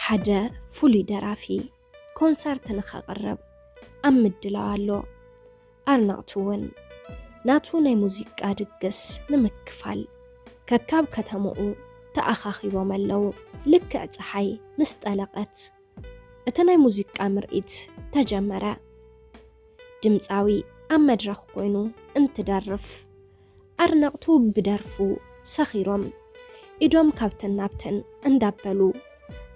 ሓደ ፍሉይ ደራፊ ኮንሰርት ንኸቕርብ ኣብ ምድላው ኣሎ። ኣድነቕቱ እውን ናቱ ናይ ሙዚቃ ድግስ ንምክፋል ከካብ ከተምኡ ተኣኻኺቦም ኣለዉ። ልክዕ ጸሓይ ምስ ጠለቐት እቲ ናይ ሙዚቃ ምርኢት ተጀመረ። ድምጻዊ ኣብ መድረኽ ኮይኑ እንትደርፍ ኣድነቕቱ ብደርፉ ሰኺሮም ኢዶም ካብትን ናብትን እንዳበሉ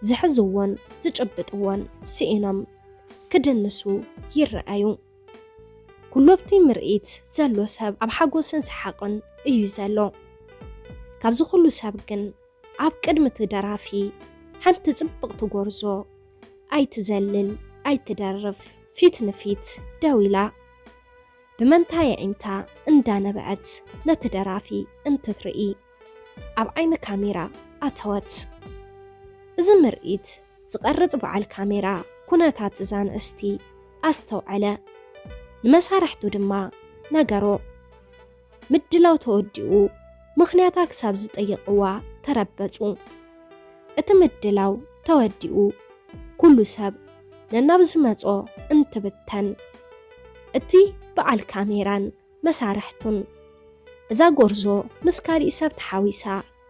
ዝሕዝዎን ዝጭብጥዎን ስኢኖም ክድንሱ ይረኣዩ። ኩሉ ኣብቲ ምርኢት ዘሎ ሰብ ኣብ ሓጎስን ሰሓቕን እዩ ዘሎ። ካብዚ ኩሉ ሰብ ግን ኣብ ቅድሚ እቲ ደራፊ ሓንቲ ጽብቕቲ ጎርዞ ኣይትዘልል ኣይትደርፍ ፊት ንፊት ደው ኢላ ብመንታ የዒንታ እንዳነበዐት ነቲ ደራፊ እንትትርኢ ኣብ ዓይኒ ካሜራ ኣተወት። እዚ ምርኢት ዝቐርጽ በዓል ካሜራ ኩነታት እዛ ንእስቲ ኣስተውዐለ። ንመሳርሕቱ ድማ ነገሮ። ምድላው ተወዲኡ ምኽንያታ ክሳብ ዝጠየቕዋ ተረበጹ። እቲ ምድላው ተወዲኡ ኩሉ ሰብ ነናብ ዝመጾ እንትብተን እቲ በዓል ካሜራን መሳርሕቱን እዛ ጎርዞ ምስ ካሊእ ሰብ ተሓዊሳ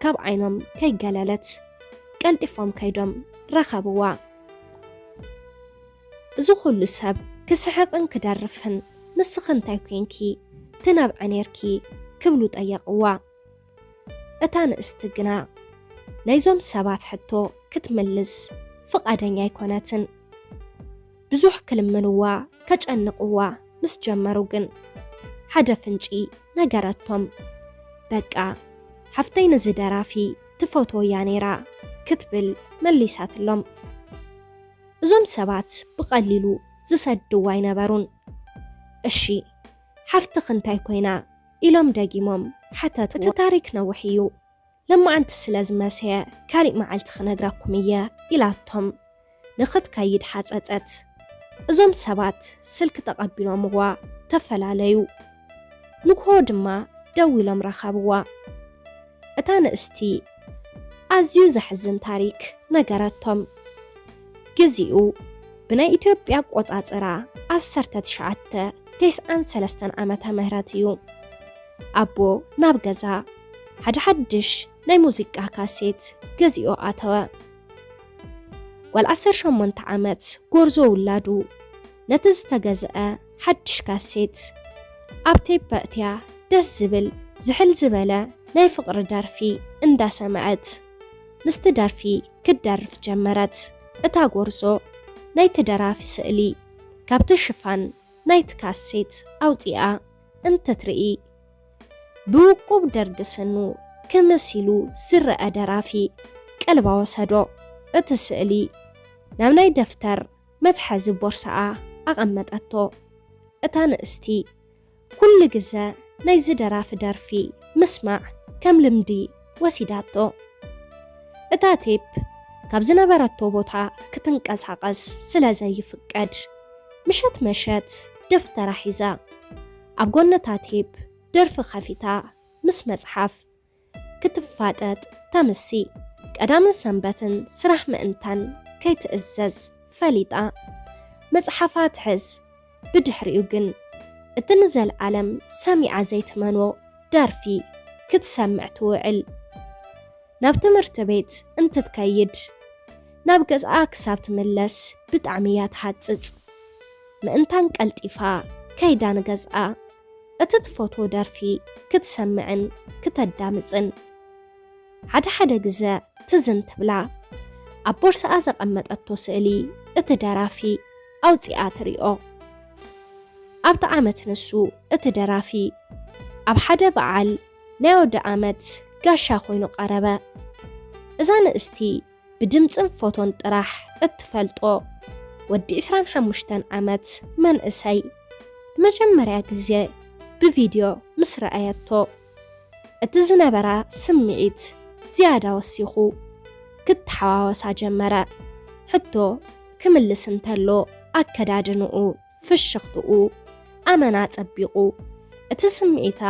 ካብ ዓይኖም ከይገለለት ቀልጢፎም ከይዶም ረኸብዋ። እዚ ኩሉ ሰብ ክስሕቕን ክደርፍን ንስኺ እንታይ ኮንኪ ትነብዒ ኔርኪ ክብሉ ጠየቕዋ። እታ ንእስቲ ግና ናይዞም ሰባት ሕቶ ክትምልስ ፍቓደኛ ኣይኮነትን። ብዙሕ ክልምንዋ ከጨንቕዋ ምስ ጀመሩ ግን ሓደ ፍንጪ ነገረቶም። በቃ ሓፍተይ ንዚ ደራፊ ትፈትዎ እያ ነይራ ክትብል መሊሳትሎም። እዞም ሰባት ብቐሊሉ ዝሰድዋ ኣይነበሩን። እሺ ሓፍትኽ እንታይ ኮይና ኢሎም ደጊሞም ሓተትዎ። እቲ ታሪክ ነውሕ እዩ። ለማዓንቲ ስለ ዝመሰየ ካሊእ መዓልቲ ክነግረኩም እየ ኢላቶም ንኽትከይድ ሓጸጸት። እዞም ሰባት ስልኪ ተቐቢሎምዋ ተፈላለዩ። ንግሆ ድማ ደዊሎም ረኸብዋ። እታ ንእስቲ ኣዝዩ ዘሕዝን ታሪክ ነገረቶም። ግዚኡ ብናይ ኢትዮጵያ ኣቆጻጽራ ዓሰርተ ትሽዓተ ተስዓን ሰለስተን ዓመተ ምህረት እዩ። ኣቦ ናብ ገዛ ሓደ ሓድሽ ናይ ሙዚቃ ካሴት ገዚኡ ኣተወ። ጓል ዓሰርተ ሸሞንተ ዓመት ጎርዞ ውላዱ ነቲ ዝተገዝአ ሓድሽ ካሴት ኣብ ቴፕ ኣእትያ ደስ ዝብል ዝሕል ዝበለ ናይ ፍቕሪ ደርፊ እንዳሰምዐት ምስቲ ደርፊ ክትደርፍ ጀመረት። እታ ጎርዞ ናይቲ ደራፊ ስእሊ ካብቲ ሽፋን ናይቲ ካሴት ኣውጺኣ እንትትርኢ ብውቁብ ደርጊ ስኑ ክምስ ኢሉ ዝረኣ ደራፊ ቀልባ ወሰዶ። እቲ ስእሊ ናብ ናይ ደፍተር መትሓዚ ቦርሳኣ ኣቐመጠቶ። እታ ንእስቲ ኩሉ ግዘ ናይዚ ደራፊ ደርፊ ምስማዕ ከም ልምዲ ወሲዳቶ። እታ ቴፕ ካብ ዝነበረቶ ቦታ ክትንቀሳቐስ ስለ ዘይፍቀድ ምሸት መሸት ደፍተራ ሒዛ ኣብ ጎኒ እታ ቴፕ ደርፊ ከፊታ ምስ መጽሓፍ ክትፋጠጥ ተምሲ። ቀዳምን ሰንበትን ስራሕ ምእንታን ከይትእዘዝ ፈሊጣ መጽሓፋ ትሕዝ። ብድሕሪኡ ግን እቲ ንዘለኣለም ሰሚዓ ዘይትመኖ ደርፊ ክትሰምዕ ትውዕል። ናብ ትምህርቲ ቤት እንትትከይድ ናብ ገዝኣ ክሳብ ትምለስ ብጣዕሚ እያ ትሃጽጽ። ምእንታን ቀልጢፋ ከይዳ ንገዝኣ እቲ ትፈትዎ ደርፊ ክትሰምዕን ክተዳምጽን ሓደ ሓደ ግዘ ትዝን ትብላ ኣብ ቦርሳኣ ዘቐመጠቶ ስእሊ እቲ ደራፊ ኣውጺኣ ትሪኦ። ኣብቲ ዓመት ንሱ እቲ ደራፊ ኣብ ሓደ በዓል ናይ ኣውደ ኣመት ጋሻ ኮይኑ ቀረበ። እዛ ንእስቲ ብድምጽን ፎቶን ጥራሕ እትፈልጦ ወዲ ዕስራን ሓሙሽተን ዓመት መንእሰይ ንመጀመርያ ግዜ ብቪድዮ ምስ ረኣየቶ እቲ ዝነበራ ስምዒት ዝያዳ ወሲኹ ክተሓዋወሳ ጀመረ። ሕቶ ክምልስ እንተሎ ኣከዳድንኡ፣ ፍሽኽትኡ፣ ኣመና ጸቢቑ እቲ ስምዒታ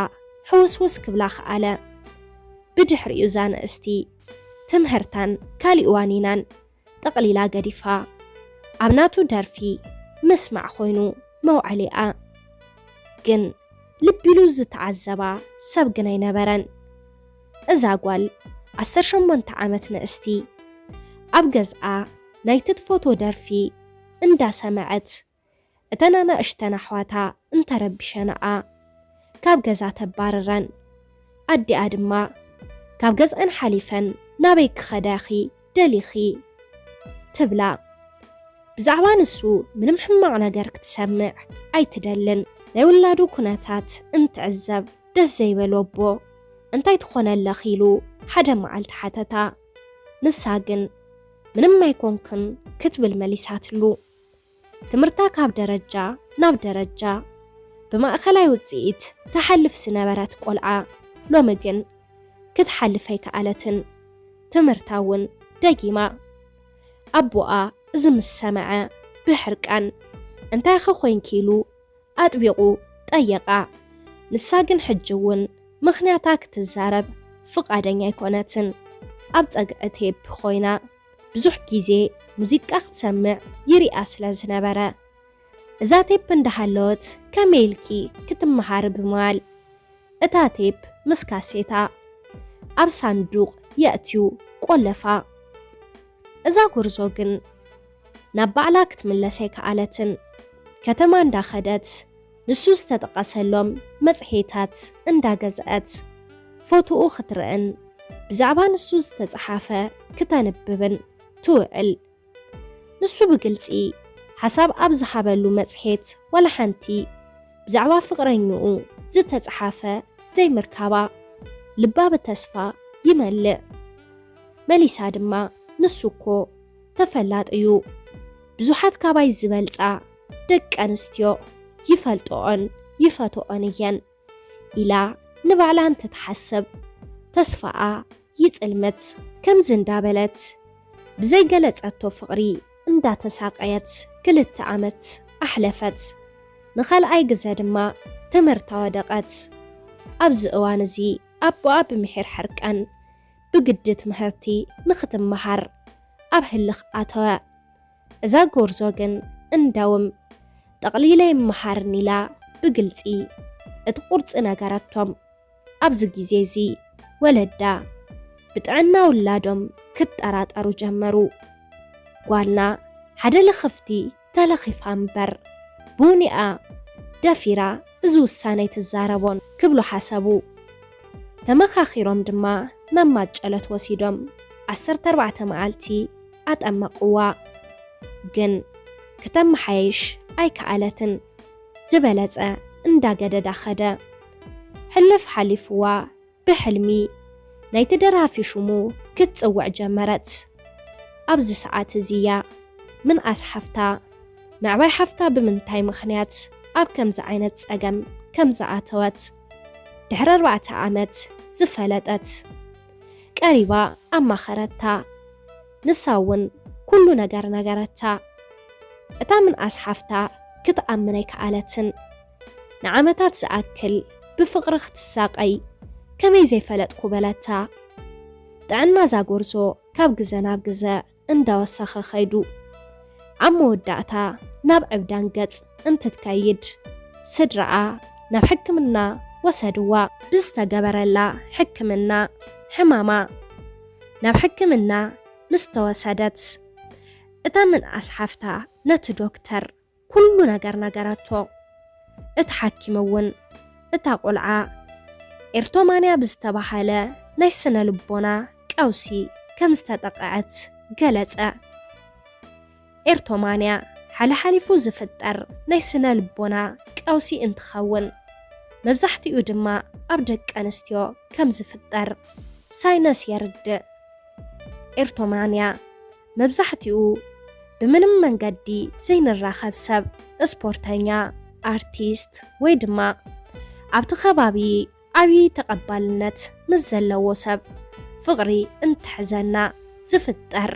ሕውስውስ ክብላ ከኣለ። ብድሕሪኡ እዛ ንእስቲ ትምህርታን ካሊእ ዋኒናን ጠቕሊላ ገዲፋ ኣብ ናቱ ደርፊ ምስማዕ ኮይኑ መውዓሊኣ። ግን ልብ ኢሉ ዝተዓዘባ ሰብ ግን ኣይነበረን። እዛ ጓል ዓሰርተ ሸሞንተ ዓመት ንእስቲ ኣብ ገዝኣ ናይቲ ትፈትዎ ደርፊ እንዳሰመዐት እተን ኣናእሽተን ኣሕዋታ እንተረቢሸንኣ ካብ ገዛ ተባርረን። ኣዲኣ ድማ ካብ ገዝኣን ሓሊፈን ናበይ ክኸዳ ኢኺ ደሊኺ ትብላ። ብዛዕባ ንሱ ምንም ሕማቕ ነገር ክትሰምዕ ኣይትደልን። ናይ ውላዱ ኩነታት እንትዕዘብ ደስ ዘይበሎ ኣቦ እንታይ ትኾነለኺ ኢሉ ሓደ መዓልቲ ሓተታ። ንሳ ግን ምንም ኣይኮንክን ክትብል መሊሳትሉ። ትምህርታ ካብ ደረጃ ናብ ደረጃ ብማእኸላይ ውፅኢት ትሓልፍ ዝነበረት ቆልዓ ሎሚ ግን ክትሓልፍ ኣይከኣለትን። ትምህርታ እውን ደጊማ። ኣቦኣ እዚ ምስ ሰምዐ ብሕርቃን እንታይ ኸ ኮይንኪ ኢሉ ኣጥቢቑ ጠየቓ። ንሳ ግን ሕጂ እውን ምኽንያታ ክትዛረብ ፍቓደኛ ኣይኮነትን። ኣብ ጸግዒ ቴፕ ኮይና ብዙሕ ግዜ ሙዚቃ ክትሰምዕ ይሪኣ ስለ ዝነበረ፣ እዛ ቴፕ እንዳሃለወት ከመይ ኢልኪ ክትመሃሪ ብምባል እታ ቴፕ ምስ ካሴታ ኣብ ሳንዱቕ የእትዩ ቆለፋ። እዛ ጎርዞ ግን ናብ ባዕላ ክትምለስ ኣይከኣለትን። ከተማ እንዳኸደት ንሱ ዝተጠቐሰሎም መጽሔታት እንዳገዝአት ፎቶኡ ክትርእን ብዛዕባ ንሱ ዝተጸሓፈ ክተንብብን ትውዕል። ንሱ ብግልጺ ሓሳብ ኣብ ዝሃበሉ መጽሔት ዋላ ሓንቲ ብዛዕባ ፍቕረኝኡ ዝተጸሓፈ ዘይምርካባ ልባ ብተስፋ ይመልእ። መሊሳ ድማ ንሱ እኮ ተፈላጢ እዩ፣ ብዙሓት ካባይ ዝበልጻ ደቂ ኣንስትዮ ይፈልጥኦን ይፈትኦን እየን ኢላ ንባዕላ እንትትሓስብ ተስፋኣ ይጽልምት። ከምዚ እንዳበለት ብዘይገለጸቶ ፍቕሪ እንዳተሳቀየት ክልተ ዓመት ኣሕለፈት። ንኻልኣይ ግዘ ድማ ትምህርታ ወደቐት። ኣብዚ እዋን እዚ ኣቦኣ ብምሒር ሕርቃን ብግዲ ትምህርቲ ንኽትመሃር ኣብ ህልኽ ኣተወ። እዛ ጎርዞ ግን እንዳውም ጠቕሊለ ይመሃርን ኢላ ብግልጺ እቲ ቁርጺ ነገረቶም። ኣብዚ ግዜ እዚ ወለዳ ብጥዕና ውላዶም ክጠራጠሩ ጀመሩ። ጓልና ሓደ ልኽፍቲ ተለኺፋ እምበር ብውኒኣ ደፊራ እዚ ውሳነ ኣይትዛረቦን ክብሉ ሓሰቡ። ተመኻኺሮም ድማ ናብ ማጨሎት ወሲዶም ዓሰርተ ኣርባዕተ መዓልቲ ኣጠመቕዋ። ግን ክተመሓየሽ ኣይከኣለትን። ዝበለጸ እንዳገደዳ ኸደ። ሕልፍ ሓሊፍዋ ብሕልሚ ናይቲ ደራፊ ሽሙ ክትጽውዕ ጀመረት። ኣብዚ ሰዓት እዚ እያ ምንኣስ ሓፍታ፣ ምዕባይ ሓፍታ ብምንታይ ምኽንያት ኣብ ከምዚ ዓይነት ጸገም ከም ዝኣተወት ድሕሪ ኣርባዕተ ዓመት ዝፈለጠት። ቀሪባ ኣማኸረታ። ንሳ እውን ኩሉ ነገር ነገረታ። እታ ምንኣስ ሓፍታ ክትኣምን ኣይከኣለትን። ንዓመታት ዝኣክል ብፍቕሪ ክትሳቐይ ከመይ ዘይፈለጥኩ በለታ። ጥዕና እዛ ጎርዞ ካብ ግዘ ናብ ግዘ እንዳወሰኸ ኸይዱ። ኣብ መወዳእታ ናብ ዕብዳን ገጽ እንትትከይድ ስድራኣ ናብ ሕክምና ወሰድዋ። ብዝተገበረላ ሕክምና ሕማማ ናብ ሕክምና ምስ ተወሰደት፣ እታ ምንኣስ ሓፍታ ነቲ ዶክተር ኩሉ ነገር ነገረቶ። እቲ ሓኪም እውን እታ ቆልዓ ኤርቶማንያ ብዝተባሃለ ናይ ስነ ልቦና ቀውሲ ከም ዝተጠቕዐት ገለጸ። ኤርቶማንያ ሓለሓሊፉ ዝፍጠር ናይ ስነ ልቦና ቀውሲ እንትኸውን፣ መብዛሕትኡ ድማ ኣብ ደቂ ኣንስትዮ ከም ዝፍጠር ሳይንስ የርድእ። ኤርቶማንያ መብዛሕትኡ ብምንም መንገዲ ዘይንራኸብ ሰብ፣ ስፖርተኛ፣ ኣርቲስት ወይ ድማ ኣብቲ ከባቢ ዓብዪ ተቐባልነት ምስ ዘለዎ ሰብ ፍቕሪ እንትሕዘና ዝፍጠር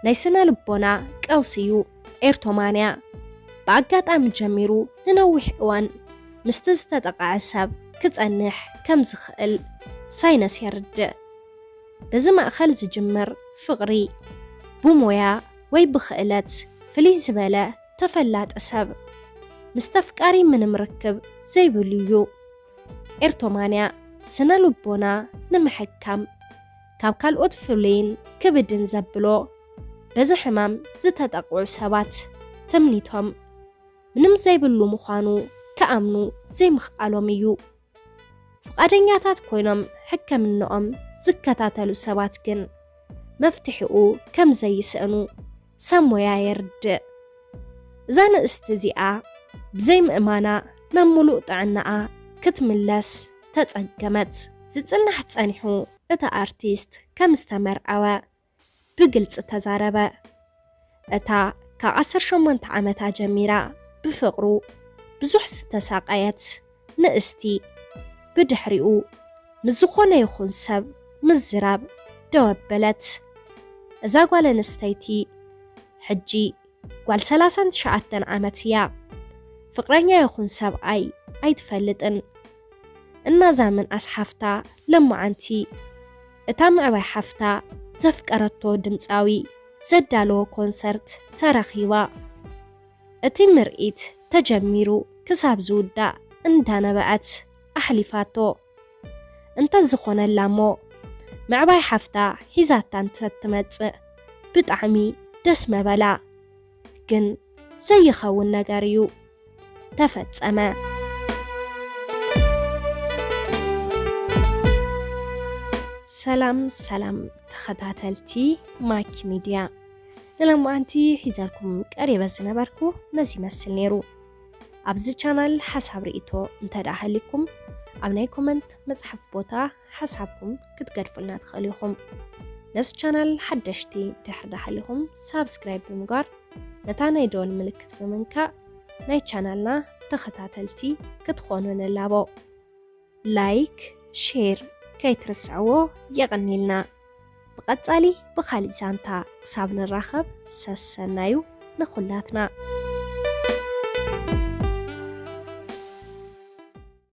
ናይ ስነ ልቦና ቀውሲ እዩ። ኤርቶማንያ ብኣጋጣሚ ጀሚሩ ንነዊሕ እዋን ምስቲ ዝተጠቕዐ ሰብ ክጸንሕ ከም ዝኽእል ሳይንስ የርድእ። በዚ ማእከል ዝጅምር ፍቕሪ ብሞያ ወይ ብኽእለት ፍልይ ዝበለ ተፈላጠ ሰብ ምስ ተፍቃሪ ምንም ርክብ ዘይብሉ እዩ። ኤርቶማንያ ስነ ልቦና ንምሕካም ካብ ካልኦት ፍሉይን ክብድን ዘብሎ በዚ ሕማም ዝተጠቕዑ ሰባት ትምኒቶም ምንም ዘይብሉ ምዃኑ ክኣምኑ ዘይምኽኣሎም እዩ። ፍቓደኛታት ኮይኖም ሕክምንኦም ዝከታተሉ ሰባት ግን መፍትሒኡ ከም ዘይስእኑ ሰብ ሞያ የርድእ። እዛ ንእስቲ እዚኣ ብዘይ ምእማና ናብ ምሉእ ጥዕናኣ ክትምለስ ተጸገመት። ዝጽናሕ ጸኒሑ እቲ ኣርቲስት ከም ዝተመርዓወ ብግልጺ ተዛረበ። እታ ካብ ዓሰርተ ሸሞንተ ዓመታ ጀሚራ ብፍቕሩ ብዙሕ ዝተሳቐየት ንእስቲ ብድሕሪኡ ምስ ዝኾነ ይኹን ሰብ ምዝራብ ደው ኣበለት። እዛ ጓል ኣንስተይቲ ሕጂ ጓል ሰላሳን ትሽዓተን ዓመት እያ። ፍቕረኛ ይኹን ሰብኣይ ኣይትፈልጥን። እናዛ ምንኣስ ሓፍታ ለማዓንቲ እታ ምዕባይ ሓፍታ ዘፍቀረቶ ድምፃዊ ዘዳለዎ ኮንሰርት ተረኺባ። እቲ ምርኢት ተጀሚሩ ክሳብ ዝውዳእ እንዳነበዐት ኣሕሊፋቶ። እንተዝኾነላ እሞ ምዕባይ ሓፍታ ሒዛታ እንተትመጽእ ብጣዕሚ ደስ መበላ። ግን ዘይኸውን ነገር እዩ ተፈጸመ። ሰላም ሰላም ተኸታተልቲ ማኪ ሚድያ፣ ንሎማዓንቲ ሒዘልኩም ቀሪበ ዝነበርኩ ነዚ ይመስል ነይሩ። ኣብዚ ቻናል ሓሳብ ርእይቶ እንተ ደኣ ሃሊኩም ኣብ ናይ ኮመንት መጽሓፍ ቦታ ሓሳብኩም ክትገድፉልና ትኽእሉ ኢኹም። ነዚ ቻናል ሓደሽቲ ድሕሪ ደኣ ሃሊኹም ሳብስክራይብ ብምግባር ነታ ናይ ደወል ምልክት ብምንካእ ናይ ቻናልና ተኸታተልቲ ክትኾኑ ንላቦ። ላይክ፣ ሼር ከይትርስዕዎ የቐኒልና። ብቐጻሊ ብኻሊእ ዛንታ ክሳብ ንራኸብ ሰሰናዩ ንኹላትና።